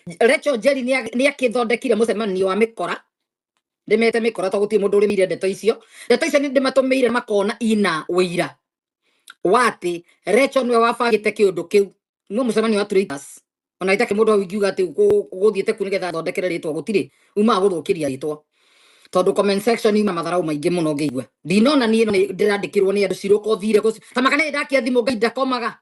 Rachel Njeri nĩ akĩthondekire mũcemanio wa mĩkora, ndĩmete mĩkora tondũ gũtirĩ mũndũ ũrĩmĩire ndeto icio. Ndeto icio nĩ ndĩmatũmĩire makona ina ũira wa atĩ Rachel nĩwe wabangĩte kĩũndũ kĩu. No mũcemanio wa traitors ona itakĩ mũndũ hau ingiuga atĩ gũthiĩte ku nĩgetha athondekere rĩtwa, gũtirĩ umaga gũthũkĩria rĩtwa, tondũ comment section yuma matharau maingĩ mũno. Ngĩigua ndinona niĩ nĩ ndĩrandĩkĩrwo nĩ andũ cirũka ũthire tamaka nĩ ndakia thimũ. Ngai ndakomaga,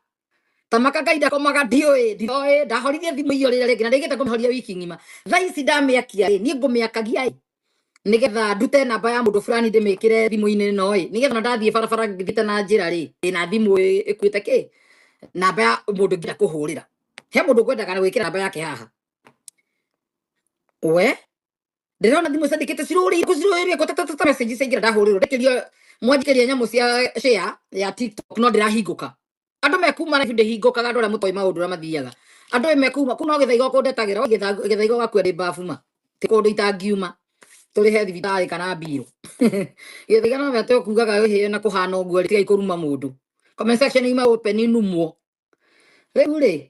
tamaka Ngai ndakomaga. Ndiũĩ, ndioĩ ndahorithia thimũ iyo rĩrĩa rĩngĩ na rĩngĩte kũmĩhoria wiki ng'ima. Thaa ici ndamĩakia ĩ, niĩ ngũmĩakagia ĩ nigetha ndute namba ya mũndũ fulani ndĩmĩkĩre thimũ-inĩ ĩno ĩ, nigetha ona ndathiĩ barabara ngĩthiĩte na njĩra rĩ, ndĩna thimũ ĩkuĩte kĩ namba ya mũndũ ngĩenda kũhũrĩra. He mũndũ ngwendaga gwĩkĩra namba yake haha. We ndĩrona thimũ ciandĩkĩte cirũrĩire kũ cirũrĩire kũ tata message ciaingĩra. Ndahũrĩrwo, ndekĩrio mwanjikĩria nyamũ cia share ya TikTok, no ndĩrahingũka. Andũ mekuma live ndĩhingũkaga. Andũ arĩa mũtoĩ maũndũ ũrĩa mathiaga, andũ ĩ mekuma kuu no gĩthaigo kũndetagĩra gĩthaigo gakua ndĩ mbabu ma ti kũndũ itangiuma tũrĩhe thibitarĩ kana mbirũ. Gĩthaiga no mete kugaga ĩhĩe na kũhana ũguo rĩ, tigai kũruma mũndũ. Comment section yuma open numwo rĩu rĩ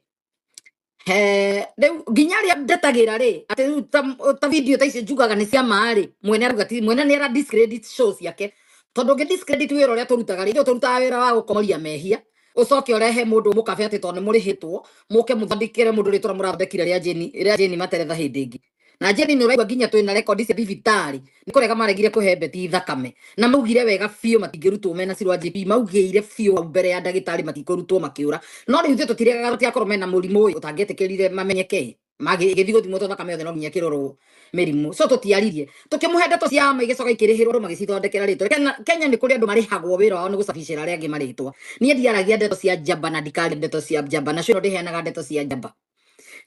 he rĩu nginya arĩa ndetagĩra rĩ atĩ rĩu ta video ta icio njugaga nĩ cia ma rĩ, mwene arauga ti mwene nĩ ara discredit show ciake, tondũ ũngĩ discredit wĩra ũrĩa tũrutaga rĩ, ithuĩ tũrutaga wĩra wa gũkomoria mehia, ũcoke ũrehe mũndũ mũkabe atĩ tondũ nĩ mũrĩhĩtwo mũke mũthondekere mũndũ rĩtwa mũrathondekire rĩa Jeni, rĩa Jeni materetha hĩndĩ ĩngĩ na Jeni. Nĩ ũraigua nginya twĩna rekondi cia thibitarĩ nĩ kũrega maregire kũhe Beti thakame na maugire wega biũ matingĩrutwo mena Cirwa JP. Maugĩire biũ hau mbere ya ndagĩtarĩ matikũrutwo makĩũra. No rĩu ithuĩ tũtiregaga, tũtiakorwo mena mũrimũ ũyũ ũtangĩetĩkĩrire mamenyeke magĩthiĩ gũthimwo to thakame yothe no nginya ĩkĩrorwo mĩrimũ. So tũtiaririe tũkĩmũhe ndeto cia ma, igĩcoka ikĩrĩhĩrwo andũ magĩcithondekera rĩtwa. Kenya nĩ kũrĩ andũ marĩhagwo, wĩra wao nĩ gũcabicĩra arĩa angĩ marĩtwa. Niĩ ndiaragia ndeto cia njamba na ndikaria ndeto cia njamba na cio ndĩheanaga ndeto cia njamba,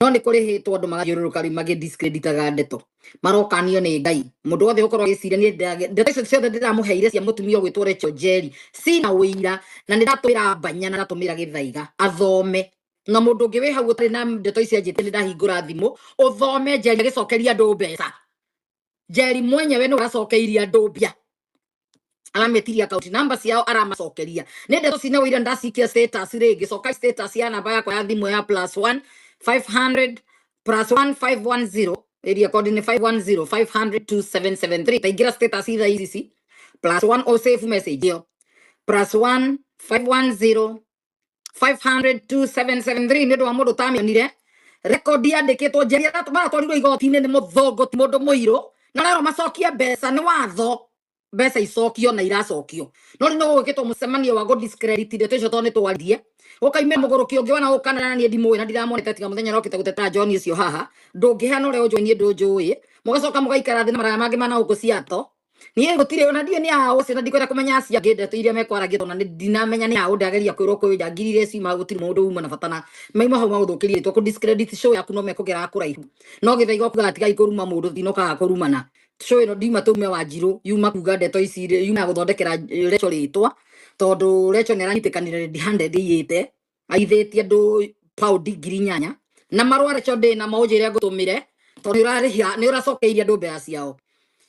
no nĩ kũrĩhĩtwo andũ magathiũrũrũka rĩu magĩdiscreditaga ndeto. Marokanio nĩ Ngai. Mũndũ wothe ũkorwo agĩciria niĩ ndeto icio ciothe ndĩramũheire cia mũtumia ũgwĩtwo Rachel Njeri cina ũira, na nĩ ndatũmĩra Mbanya na ndatũmĩra Gĩthaiga athome, na mũndũ ũngĩ wĩ hau ũtarĩ na ndeto ici anjĩte nĩ ndahingũra thimũ ũthome. Njeri agĩcokeria andũ mbeca, Njeri mwenyewe nĩ ũracokeirie andũ mbia, arametiria account number ciao aramacokeria. Nĩ ndeto cina ũira, ndacikia status rĩngĩ. Coka status ya namba yakwa ya thimũ ya +1 500 +1 510, area code nĩ 510 500 2773. Taingĩra status ithaa ici ci +1 o save message ĩyo +1 510 500 2773 nĩ ũndũ wa mũndũ ũtamĩonire. Rekondi yandĩkĩtwo Njeri maratwarirwo igoti-inĩ nĩ mũthũngũ, ti mũndũ mũirũ, na rero macokie mbeca. Nĩ watho mbeca icokio na iracokio, no rĩu nĩ gũgĩkĩtwo mũcemanio wa gũ discredit ndeto icio tondũ nĩ twaririe gũkaimĩra mũgũrũki ũngĩ wana gũkana na niĩ ndimũĩ na ndiramuonete tiga mũthenya ũrokĩte gũtetera John ũcio haha. Ndũngĩheana ũrĩa ũnjũĩ, niĩ ndũnjũĩ. Mũgacoka mũgaikara thĩ na maraya mangĩ mana gũkũ ciato. Niĩ gũtirĩ ona ndiũĩ nĩ aũ ũcio na ndikwenda kũmenya acio angĩ ndeto iria mekwaragia, tondũ nĩ ndinamenya nĩ aũ. Ndageria kwĩrwo kwĩ njangiri iria ciuma, gũtirĩ mũndũ uma na bata na maima hau magũthũkĩrie rĩtwa kũ discredit show yaku, no mekũgera kũraihu. No Gĩthaiga kugaga tigai kũruma mũndũ, tinokaga kũrumana. Show ĩno ndiuma tũrume Wanjirũ, yuma kuga ndeto ici rĩ, yuma gũthondekera Rachel rĩtwa, tondũ Rachel nĩ aranyitĩkanire red handed iyĩte aithĩtie andũ paundi 8,000 na marũa. Rachel ndĩ na maũnjĩre ngũtũmĩre, tondũ nĩ ũrarĩhia, nĩ ũracokeirie andũ mbeca ciao.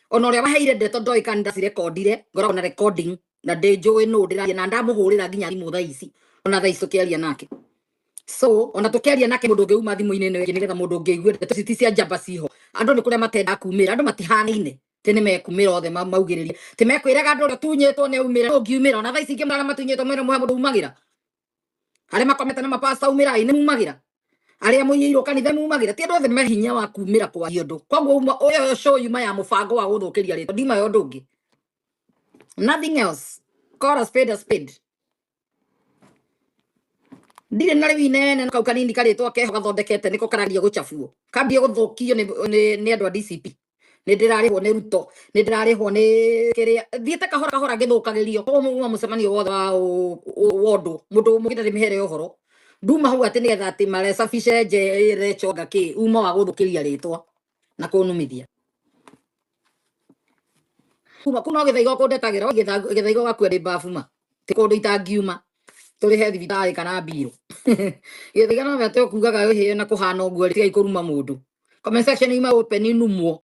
Ona ũrĩa waheire ndeto ndoĩ kana ndacirekondire. Ngoragwo na recording na ndĩ njũĩ nũ ndĩraria na ndamũhũrĩra nginya thimũ thaa ici, ona thaa ici tũkĩaria nake. So ona tũkĩaria nake, mũndũ ũngĩ uma thimũ-inĩ ĩno ĩngĩ nĩgetha mũndũ ũngĩ aigue ndeto ici ti cia njamba ciho. Andũ nĩ kũrĩa matendaga kumĩra, andũ matihanaine tĩ nĩ mekumĩra othe maugĩrĩrie, tĩ mekwĩraga andũ ũrĩa ũtunyĩtwo nĩ aumĩra ũngiumĩra. Ona thaa ici ingĩ arĩa matunyĩtwo mwĩra mũhe mũndũ umagĩra, arĩa makomete na mapasta umĩrai nĩ mumagĩra, arĩa mũiyĩirwo kanitha mumagĩra. Ti andũ othe me hinya wa kumĩra kwaria ũndũ. Koguo uma ũyũ show yuma ya mũbango wa gũthũkĩria rĩtwa, ndima ya ũndũ ũngĩ, nothing else. Call a spade a spade. Ndirĩ na rĩu inene na kau kanini karĩtwa keho gathondekete nĩko karageria gũchabuo kambie gũthũkio nĩ andũ a DCP. Nĩ ndĩrarĩhwo nĩ Ruto, nĩ ndĩrarĩhwo nĩ kĩrĩa thiĩte kahora kahora ngĩthũkagĩrio. Koguo mũguma mũcemanio wothe wa wa ũndũ mũndũ mũgĩte ndĩmĩhere ũhoro nduma hau atĩ nĩgetha atĩ marecabice nje reconga kĩ uma wa gũthũkĩria rĩtwa na kũnumithia kuma kuu no gĩthaigo kũndetagĩra gĩthaigo gakua ndĩ mbabu ma ti kũndũ itangiuma tũrĩhe thibitarĩ kana mbirũ. Gĩthaiga no mete kugaga ĩhĩe na kũhana ũguo rĩ, tigai kũruma mũndũ. Comment section yuma open numwo.